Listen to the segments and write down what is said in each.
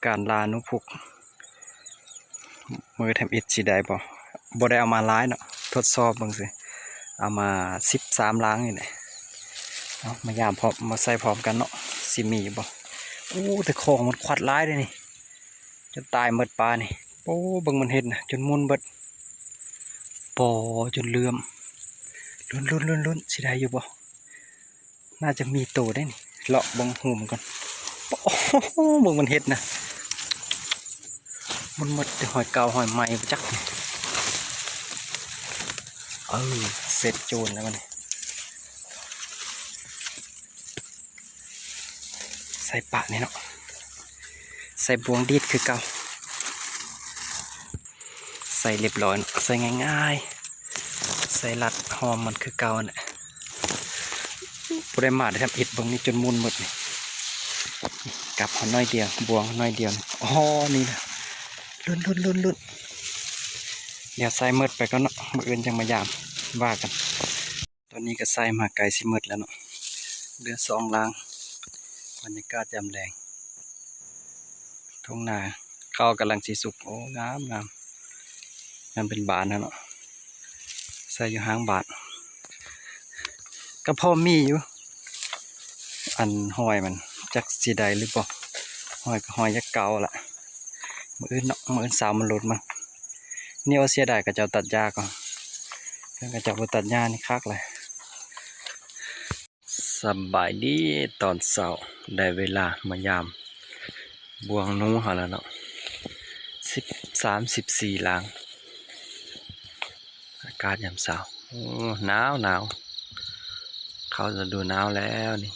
ການລ່າໜູພຸກ ມື້ທຳອິດຊິໄດ້ບໍ່? ບໍ່ໄດ້ເອົາມາຫຼາຍເນາະ ທົດສອບເບິ່ງຊື່ ເອົາມາສິບສາມລັງນີ້ແຫຼະ. ເອົາມາຢາມພ້ອມ ມາໃສ່ພ້ອມກັນເນາະ ຊິມີຢູ່ບໍ່? ໂອ້ ແຕ່ຂອງມັນຄວັດຫຼາຍເດ້ນີ້ ຈົນຕາຍໝົດປານີ້. ໂອ້ ເບິ່ງມັນເຮັດນະ ຈົນໝຸ່ນເບິດ ປໍ ຈົນເຫຼື້ອມ. ລຸ້ນໆໆໆ ຊິໄດ້ຢູ່ບໍ່? ໜ້າຈະມີໂຕໄດ໋ນີ້ ເລາະເບິ່ງຮູມັນກ່ອນ. ໂອ້ໂຫ ເບິ່ງມັນເຮັດນະ ໝຸ່ນໝົດແຕ່ຫອຍເກົ່າຫອຍໃໝ່ບໍ່ຈັກນີ້. ເອີ ເສັດໂຈນແລ້ວບັດນີ້ ໃສ່ປະນີ້ເນາະ ໃສ່ບ່ວງດີດຄືເກົ່າ. ໃສ່ລຽບລ້ອຍ ໃສ່ງ່າຍໆ ໃສ່ລັດຫອມມັນຄືເກົ່າຫັ້ນແຫຼະ. ບໍ່ໄດ້ມາໄດ້ທຳອິດ ເບິ່ງນີ້ຈົນໝຸ່ນໝົດນີ້ ກັບເຮົາໜ້ອຍດຽວ ບ່ວງໜ້ອຍດຽວ. ອໍ ນີ້ນະ ລຸ້ນໆໆ ດຽວໃສ່ໝົດໄປກ່ອນເນາະ ມື້ອື່ນຈັ່ງມາຢາມ ວ່າກັນ. ຕອນນີ້ກໍໃສ່ມາໃກ້ຊິໝົດແລ້ວເນາະ ເຫຼືອສອງລັງ. ບັນຍາກາດຍາມແລງ ທົ່ງນາ ເຂົ້າກຳລັງຊິສຸກ ໂອ້ ງາມໆ ງາມເປັນບານແລ້ວເນາະ ໃສ່ຢູ່ຫ້າງບານ ກໍພໍມີຢູ່ ອັນ ຮອຍມັນ ຈັກຊິໄດ້ຫຼືບໍ່ ຮອຍກໍຮອຍຢາກເກົ່າລະ. ມື້ອື່ນເນາະ ມື້ອື່ນເຊົ້າມາຫຼຸດມັນ ນີ້ວ່າເສຍດາຍເຂົາເຈົ້າຕັດຫຍ້າກ່ອນ ຄັນເຂົາເຈົ້າບໍ່ຕັດຫຍ້ານີ້ຄັກເລີຍ. ສະບາຍດີຕອນເຊົ້າ ໄດ້ເວລາມາຢາມບ່ວງໜູເຮົາແລ້ວເນາະ ສິບສາມ ສິບສີ່ຫຼັງ. ອາກາດຍາມເຊົ້າ ໂອ້ ໜາວໆ ເຂົ້າລະດູໜາວແລ້ວນີ້.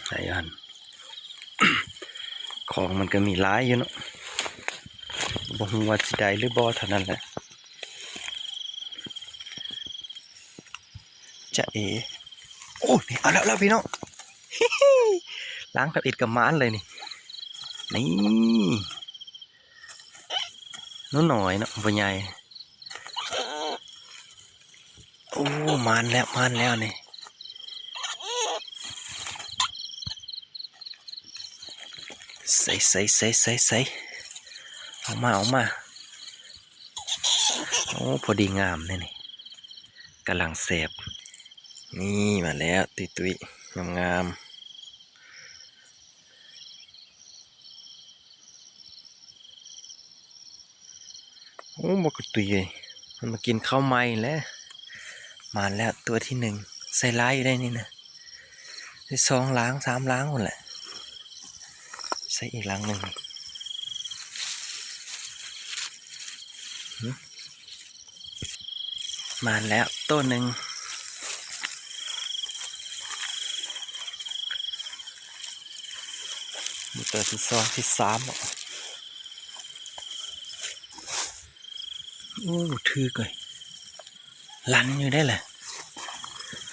ໃສ່ຫັ້ນ ຂອງມັນກໍມີຫຼາຍຢູ່ເນາະ ບໍ່ຮູ້ວ່າຊິໄດ້ຫຼືບໍ່ເທົ່ານັ້ນແຫຼະ. ຈະເອ ໂອ້ ນີ້ ເອົາແລ້ວ ແລ້ວພີ່ນ້ອງ ຫຼັງທຳອິດກໍໝານເລີຍນີ້ ນີ້ ໜູນ້ອຍເນາະ ບໍ່ໃຫຍ່. ໂອ້ ມານແລ້ວ ມານແລ້ວນີ້ ໃສ່ ໃສ່ ໃສ່ ໃສ່ ໃສ່ ອອກມາ ອອກມາ. ໂອ້ ພໍດີງາມເດ້ນີ້ ກຳລັງແຊບ ນີ້ມາແລ້ວ ຕຸ້ຍໆ ງາມໆ. ໂອ້ ບັກກະຕຸຍເອີຍ ມັນມາກິນເຂົ້າໃໝ່ແລ້ວ. ມາແລ້ວຕົວທີໜຶ່ງ ໃສ່ຫຼາຍຢູ່ໄດ໋ນີ້ນະ ໃສ່ສອງຫຼັງສາມຫຼັງພຸ້ນແຫຼະ ໃສ່ອີກຫຼັງໜຶ່ງ. ມາແລ້ວໂຕໜຶ່ງ ມີໂຕທີສອງທີສາມ. ໂອ້ ຖືກເລີຍ ລັນຢູ່ໄດ໋ລະ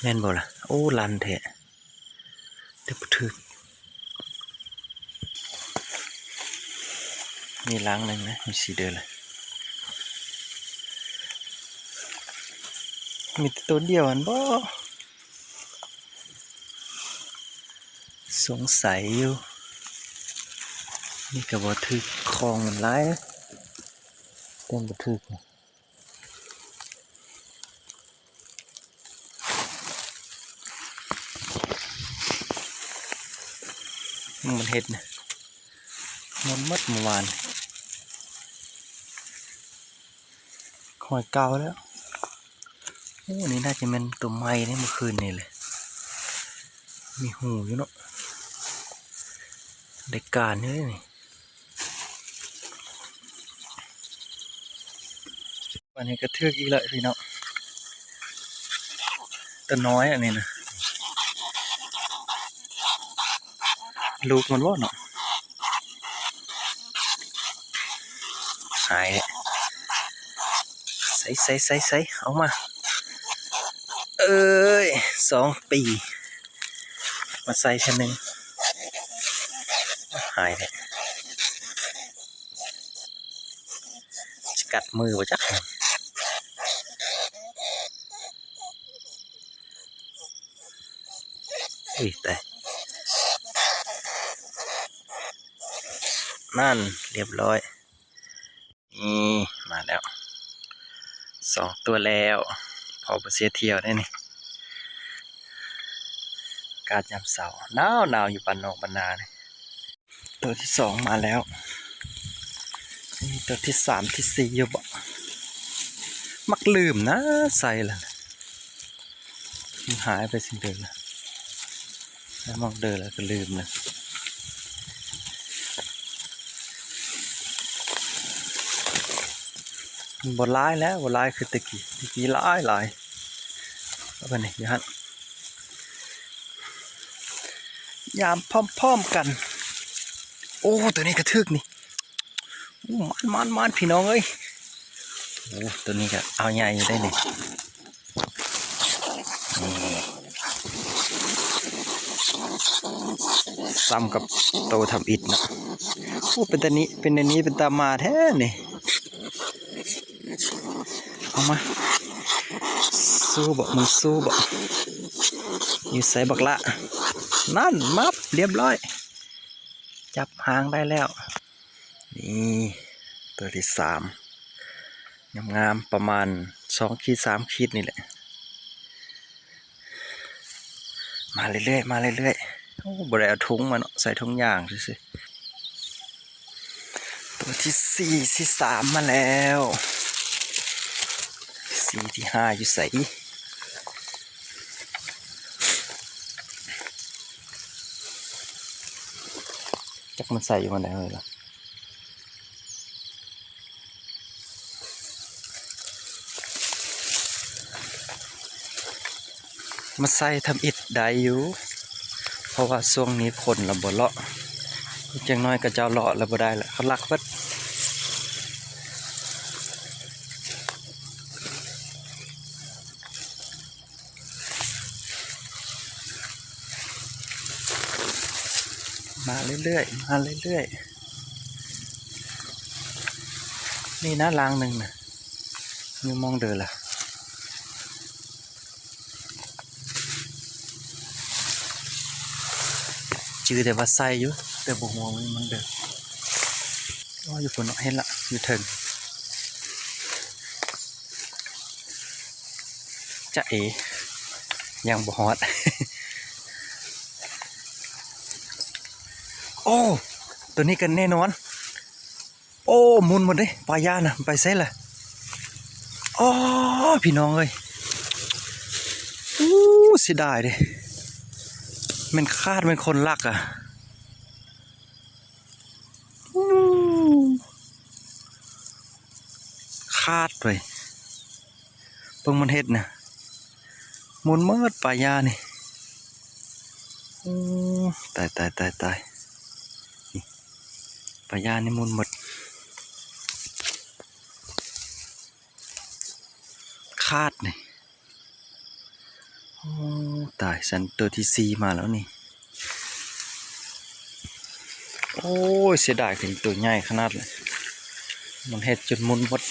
ແມ່ນບໍ່ລະ? ໂອ້ ລັນແທ້. ແຕ່ບໍ່ຖືກ ມີຫຼັງໜຶ່ງນະ ມີສີ່ເດີລະ ມີແຕ່ໂຕດຽວຫັ້ນບໍ? ສົງໄສຢູ່ ນີ້ກໍບໍ່ຖືກ ຂອງມັນຫຼາຍ ແຕ່ບໍ່ຖືກ. ມັນເຮັດນະ ໝົດໝົດມື້ວານ ຮອຍເກົ່າແລ້ວ. ໂອ້ ນີ້ໜ້າຈະແມ່ນຕົວໃໝ່ເດ້ ມື້ຄືນນີ້ແຫຼະ ມີຫູຢູ່ເນາະ ໄດ້ການຢູ່ເດ້ນີ້. ອັນນີ້ກໍຖືກອີກແລ້ວພີ່ນ້ອງ ຕົວນ້ອຍອັນນີ້ນະ ລູກມັນບໍ່ເນາະ ຫາຍແລ້ວ ໃສ່ ໃສ່ ໃສ່ ໃສ່ ເອົາມາ ເອີຍ ສອງປີ ມາໃສ່ເທື່ອໜຶ່ງ ຫາຍແລ້ວ ຊິກັດມືບໍ່ຈັກ. ອຸ້ຍ ຕາຍ ນັ້ນ ລຽບຮ້ອຍ. ນີ້ ມາແລ້ວ ສອງຕົວແລ້ວ. ພໍບໍ່ເສຍທ່ຽວເດ້ນີ້. ອາກາດຍາມເຊົ້າໜາວໆ ຢູ່ບ້ານນອກບ້ານນານີ້. ຕົວທີສອງມາແລ້ວ. ມີຕົວທີສາມ ທີສີ່ຢູ່ບໍ? ມັກລືມນະ ໃສ່ລະ ມັນຫາຍໄປຈັ່ງໃດລະ. ແລ້ວມັກເດີແລ້ວກໍລືມນະ. ມັນບໍ່ຫຼາຍແລ້ວ ບໍ່ຫຼາຍຄືແຕ່ກີ້. ແຕ່ກີ້ຫຼາຍໆ. ເອົາໄປນີ້ ຢູ່ຫັ້ນ. ຍາມພ້ອມໆກັນ. ໂອ້ ຕົວນີ້ກໍຖືກນີ້. ໂອ້ ມານໆໆ ພີ່ນ້ອງເອີຍ. ໂອ້ ຕົວນີ້ກໍເອົາໃຫຍ່ຢູ່ໄດ໋ນີ້. ນີ້ ຊ້ຳກັບໂຕທຳອິດເນາະ. ໂອ້ ເປັນຕານີ້ ເປັນແນວນີ້ ເປັນຕາມາແທ້ນີ້. ເອົາມາ ສູ້ບໍ? ມຶງສູ້ບໍ? ຢູ່ໃສບັກຫຼ້າ? ນັ້ນ ມັບ ລຽບຮ້ອຍ. ຈັບຫາງໄດ້ແລ້ວ. ນີ້ ຕົວທີສາມ ງາມໆ ປະມານສອງຂີດ ສາມຂີດນີ້ແຫຼະ. ມາເລື້ອຍໆ ມາເລື້ອຍໆ. ໂອ້ ບໍ່ໄດ້ເອົາຖົງມາເນາະ ໃສ່ຖົງຢາງຊື່ໆ. ຕົວທີສີ່ ທີສາມມາແລ້ວ. ສີ່ ທີຫ້າຢູ່ໃສ? ຈັກມັນໃສ່ຢູ່ບ່ອນໃດເລີຍລະ. ມາໃສ່ທຳອິດໄດ້ຢູ່ ເພາະວ່າຊ່ວງນີ້ຄົນລະບໍ່ເລາະ. ອີກຈັກໜ້ອຍເຂົາເຈົ້າເລາະລະບໍ່ໄດ້ລະ ເຂົາລັກເບິດ. ມາເລື້ອຍໆ ມາເລື້ອຍໆ. ນີ້ນະ ລາງໜຶ່ງນະ ຢູ່ໝ່ອງເດີລະ. ຈື່ແຕ່ວ່າໃສ່ຢູ່ ແຕ່ບໍ່ຮູ້ວ່າມັນເດີ. ອໍ ຢູ່ພຸ້ນເນາະ ເຫັນລະ ຢູ່ເທິງ. ຈະເອ ຍັງບໍ່ຮອດ. ໂອ້ ຕົວນີ້ກໍແນ່ນອນ. ໂອ້ ໝຸນໝົດເດ້ ປາຢານະ ໄປໃສລະ? ອໍ ພີ່ນ້ອງເອີຍ ອູ້ ເສຍດາຍເດ້ ແມ່ນຂາດ ແມ່ນຄົນລັກອະ. ອູ້ ຂາດເວີຍ ເບິ່ງມັນເຮັດນະ ໝຸນໝົດປາຢານີ້. ໂອ້ ຕາຍໆໆໆ ນີ້ ປາຢານີ້ໝຸນໝົດ ຂາດນີ້. ໂອ້ ຕາຍ ຊັ້ນ ຕົວທີສີ່ມາແລ້ວນີ້. ໂອ້ຍ ເສຍດາຍ ເປັນຕົວໃຫຍ່ຂະໜາດເລີຍ ມັນເຮັດຈົນໝຸນໝົດ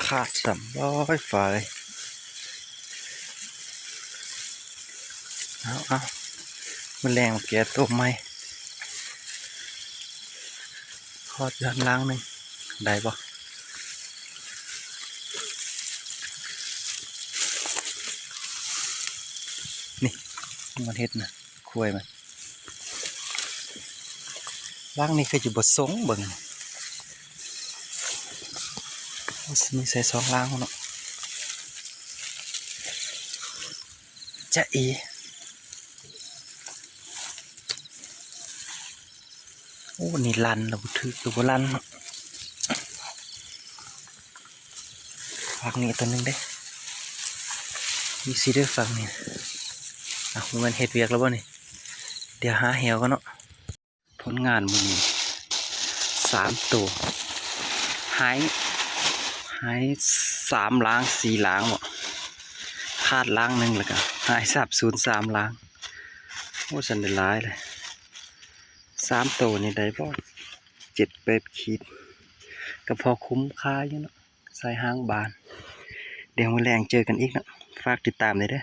ຂາດຊ້ຳ. ໂອ້ຍ ຟ້າເອີຍ ເອົາໆ ມື້ແລງມາແກ້ຕົວໃໝ່. ຮອດຢູ່ຫັ້ນຫຼັງໜຶ່ງ ໄດ້ບໍ່? ນີ້ ມັນເຮັດນະ ຄວາຍມັນ. ຫຼັງນີ້ຄືຊິບໍ່ຊົງ ເບິ່ງ ໂອ້ ມີໃສ່ສອງຫຼັງເນາະ. ຈະເອ ໂອ້ ນີ້ລັ່ນລະບໍ່ຖືກ ຫຼືບໍ່ລັ່ນເນາະ. ຝັງນີ້ຕົວໜຶ່ງເດ້ ມີສີ່ເດີ ຝັງນີ້. ເອົ້າ ບໍ່ແມ່ນເຮັດວຽກແລ້ວບໍ່ນີ້? ດຽວຫາແຫວກ່ອນເນາະ. ຜົນງານມື້ນີ້ ສາມໂຕ ຫາຍ ຫາຍສາມຫຼັງ ສີ່ຫຼັງບໍ ຂາດຫຼັງໜຶ່ງ ແລ້ວກະຫາຍສາບສູນສາມຫຼັງ. ໂອ້ ຊັ້ນໄດ້ຫຼາຍເລີຍ ສາມໂຕນີ້ໄດ້ບໍ່ ເຈັດແປດຂີດ ກໍພໍຄຸ້ມຄ່າຢູ່ເນາະ ໃສ່ຫາງບານ. ດຽວມື້ແລງເຈີກັນອີກເນາະ ຝາກຕິດຕາມແດ່ເດີ.